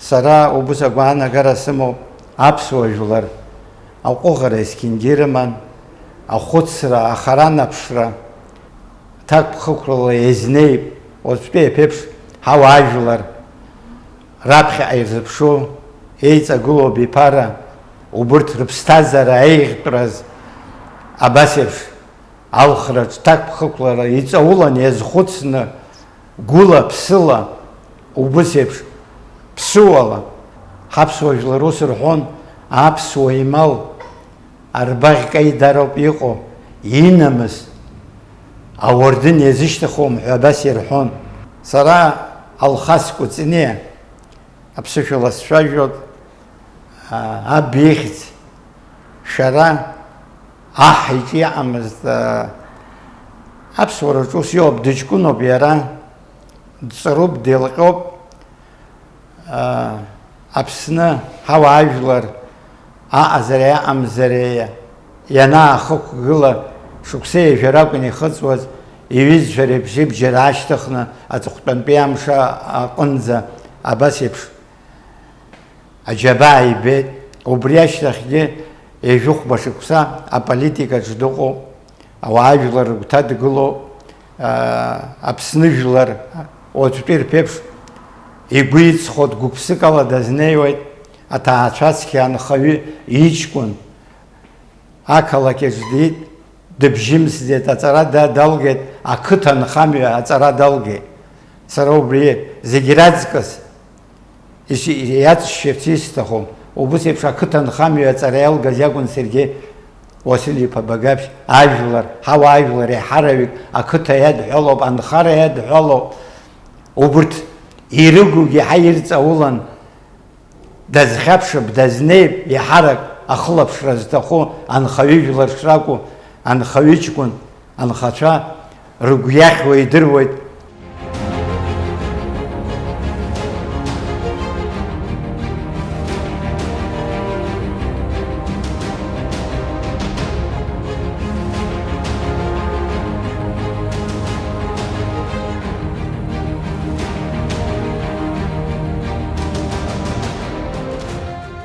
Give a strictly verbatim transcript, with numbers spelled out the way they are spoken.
Сара убыс агәаанагара сымоуп, аԥсуа жәлар аҟәыӷара есқьынгьы ирыман, ахәыцра, ахаранаԥшра, ҭакԥхықәрала иазнеип, уаҵәтәи аԥеиԥш ҳауаажәлар раԥхьаҟа ирзыԥшу, еиҵагылоу абиԥара, убырҭ рыԥсҭазаара аиӷьтәраз абас еиԥш алхраҿ ҭакԥхықәрала иҵаулан иазхәыцны, гәыла-ԥсыла, убыс еиԥш ԥсыуала, ҳаԥсуа жәлар ус рҳәон, аԥсуа имал арбаӷь каидароуп иҟоу, инамыс ауардын иазышьҭыхуам ҳәа абас ирҳәон. Сара Алхас Кәыҵниа, аԥсышәала сцәажәоит, а, аб ихьӡ, шәара аҳ иҿы иаҳамызт, а, аԥсуараҿы ус иоуп, дыҷкәыноуп иара, дҵаруп, деилҟьоуп, а, Аԥсны ҳауаажәлар аҟазареи аҟамзареи ианаахықәгыла, шықәса ҩажәа ракәын ихыҵуаз, иҩызцәа реиԥш ибџьар аашьҭыхны аҵыхәтәантәи амш аҟынӡа абас еиԥш аџьабаа ибеит. Убри ашьҭахьгьы ҩажәихәба шықәса аполитикаҿ дыҟоуп, ауаажәлар рыгәҭа дгылоуп, аа, Аԥсны жәлар уаҵәтәи рԥеиԥш игәы иҵхо гәык-ԥсыкала дазнеиуеит, аҭаацәацқьа анхаҩы иҷкәын ақалақь аҿы диит, дыбжьымсӡеит, аҵара да-, далгеит, ақыҭа нхамҩа аҵара далгеит. Сара убри зегь раҵкыс ис-, иаҵшьырц исҭахым. Убыс еиԥш ақыҭа нхамҩа аҵара иалгаз иакәын Сергеи Уасил-иԥа Багаԥшь, ажәлар, ҳауаажәлар еиҳараҩык ақыҭа иадҳәалоуп, анхара иадҳәалоуп. Убырҭ ирыгугьы ҳа ирҵаулан, дазхьаԥшып, дазнеип, еиҳарак ахылаԥшра зҭаху анхаҩыжәлар шракәу, анхаҩыҷкәын, анхацәа рыгәы иахьуа идыруеит,